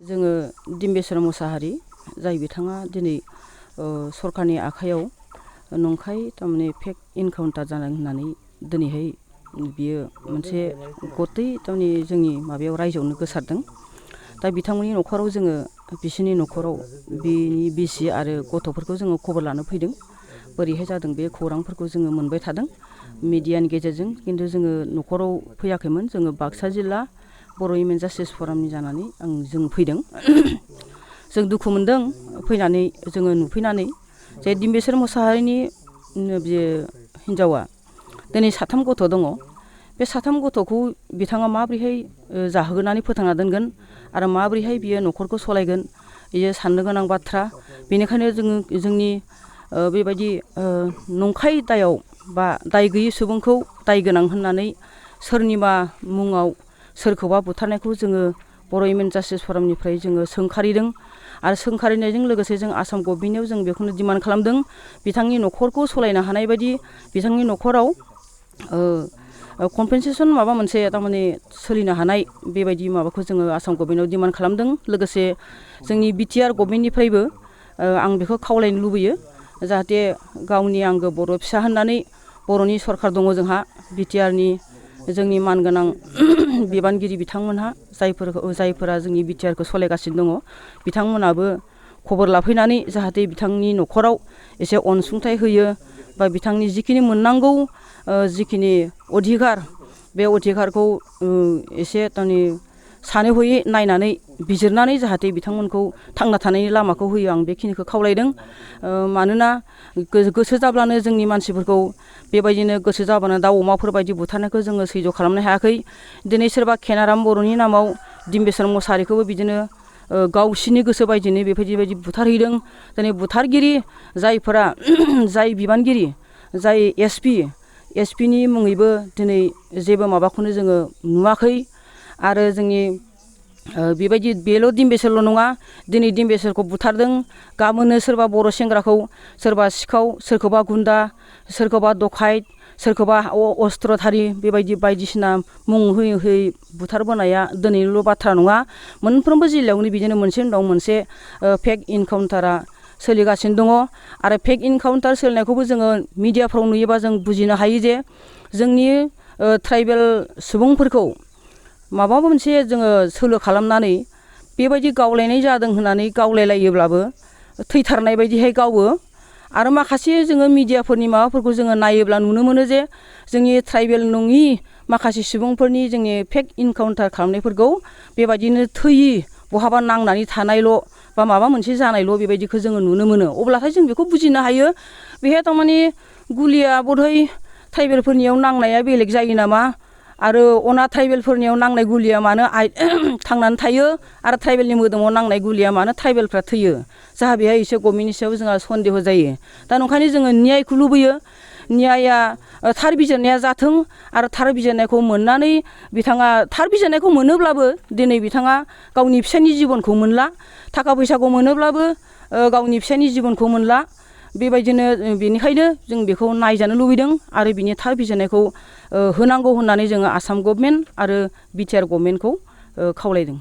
जोङो डिम्बेश्वर मुसाहारि जाय बिथाङा दिनै सरकारनि आखायाव नंखाय थारमाने फेक इनकाउन्टार जादों होननानै दिनैहाय बियो मोनसे गथै थारमाने जोंनि माबायाव रायजोआवनो गोसारदों। दा बिथांमोननि न'खराव जोङो बिसोरनि न'खराव बिनि बिसि आरो गथ'फोरखौ जोङो खबर लानो फैदों। बोरैहाय जादों बे खौरांफोरखौ जोङो मोनबाय थादों मिडियानि गेजेरजों, खिन्थु जोङो न'खराव फैयाखैमोन। जोङो बाक्सा जिल्ला बर' वुमेन जास्टिस फरामनि जानानै जों फैदों। जों दुखु मोनदों फैनानै जोङो नुफैनानै जे डिम्बेश्वर मुसाहारिनि बे हिन्जावा दिनै 3 गथ' दङ। बे 3 गथ'खौ बिथाङा माबोरैहाय जाहोनानै फोथांना दोनगोन आरो माबोरैहाय बियो न'खरखौ सलायगोन, बेयो साननो गोनां बाथ्रा। बेनिखायनो जोङो जोंनि बेबायदि नंखाय दायाव बा दाय गैयै सुबुंखौ दाय गोनां होननानै सोरनिबा मुङाव सोरखौबा बुथारनायखौ जोङो बर' वुमेन जास्टिस फरामनिफ्राय जोङो सोंखारिदों। आरो सोंखारिनायजों लोगोसे जों आसाम गभर्नमेन्टआव जों बेखौनो डिमान्ड खालामदों, बिथांनि न'खरखौ सलायनो हानाय बायदि बिथांनि न'खराव कम्पेनसेसन माबा मोनसे थारमाने सोलिनो हानाय बेबायदि माबाखौ जोङो आसाम गभर्नमेन्टआव डिमान्ड खालामदों। लोगोसे जोंनि बिटिआर गभर्नमेन्टनिफ्रायबो आं बेखौ खावलायनो लुबैयो, जाहाथे गावनि आंगो बर' फिसा होननानै बर'नि सरकार दङ जोंहा बिटिआरनि जोंनि मानगोनां बिबानगिरि बिथांमोनहा जायफोरा जोंनि बिटिआरखौ सालायगासिनो दङ, बिथांमोनाबो खबर लाफैनानै जाहाथे बिथांनि न'खराव एसे अनसुंथाइ होयो बा बिथांनि जिखिनि मोननांगौ जिखिनि अधिकार बे अधिकारखौ एसे थारमाने सानै हयै नायनानै बिजिरनानै जाहाथे बिथांमोनखौ थांना थानायनि लामाखौ होयो। आं बेखिनिखौ खावलायदों। मानोना गोसो जाब्लानो जोंनि मानसिफोरखौ बेबायदिनो गोसो जाब्लानो दाउ अमाफोर बायदि बुथारनायखौ जोङो सैज' खालामनो हायाखै। दिनै सोरबा खेनाराम बर'नि नामाव डिम्बेश्वर मुसाहारिखौबो बिदिनो गावसिनि गोसो बायदिनो बेबायदि बुथारहैदों। दिनै बुथारगिरि जायफोरा जाय बिबानगिरि जाय एसपिनि मुङैबो दिनै जेबो माबाखौनो जोङो नुवाखै। आरो जोंनि बेबायदि बेल' डिम्बेश्वरल' नङा, दिनै डिम्बेश्वरखौ बुथारदों, गाबोननो सोरबा बर' सेंग्राखौ सोरबा सिखाव, सोरखौबा गुन्दा, सोरखौबा दखायत, सोरखौबा अस्त्रधारि बेबायदि बायदिसिना मुं होयै होयै बुथारबोनाया दिनैनिल' बाथ्रा नङा। मोनफ्रोमबो जिल्लायावनो बिदिनो मोनसे उनाव मोनसे फेक इनकाउन्टारा सोलिगासिनो दङ। आरो फेक इनकाउन्टार सोलिनायखौबो जोङो मिडियाफ्राव नुयोबा जों बुजिनो हायो जे जोंनि ट्राइबेल सुबुंफोरखौ माबा मोनसे जोङो सोलो खालामनानै बेबायदि गावलायनाय जादों होननानै गावलायलायोब्लाबो थैथारनाय बायदिहाय गावो। आरो माखासे जोङो मिडियाफोरनि माबाफोरखौ जोङो नायोब्ला नुनो मोनो जे जोंनि ट्राइबेल नङि माखासे सुबुंफोरनि जोंनि फेक इनकाउन्टार खालामनायफोरखौ बेबायदिनो थैयि बहाबा नांनानै थानायल' बा माबा मोनसे जानायल' बेबायदिखौ जोङो नुनो मोनो। अब्लाथाय जों बेखौ बुजिनो हायो, बेहाय थारमाने गुलिया बधय ट्राइबेलफोरनियाव नांनाया बेलेग जायो नामा, आरो अना ट्राइबेलफोरनियाव नांनाय गुलिया मानो थांनानै थायो आरो ट्राइबेलनि मोदोमाव नांनाय गुलिया मानो ट्राइबेलफ्रा थैयो। जाहा बेहाय एसे गभर्नमेन्टनि सायाव जोंहा सन्देह जायो। दा ओंखायनो जोङो न्यायखौ लुबैयो। न्याया थार बिजिरनाया जाथों आरो थार बिजिरनायखौ मोननानै बिथाङा थार बिजिरनायखौ मोनोब्लाबो दिनै बिथाङा गावनि फिसायनि जिबनखौ मोनला, थाखा फैसाखौ मोनोब्लाबो गावनि फिसायनि जिबनखौ मोनला। बेबायदिनो बेनिखायनो जों बेखौ नायजानो लुबैदों आरो बिनि थार बिजिरनायखौ होनांगौ होननानै जोङो आसाम गभर्नमेन्ट आरो बिटिआर गभर्नमेन्टखौ खावलायदों।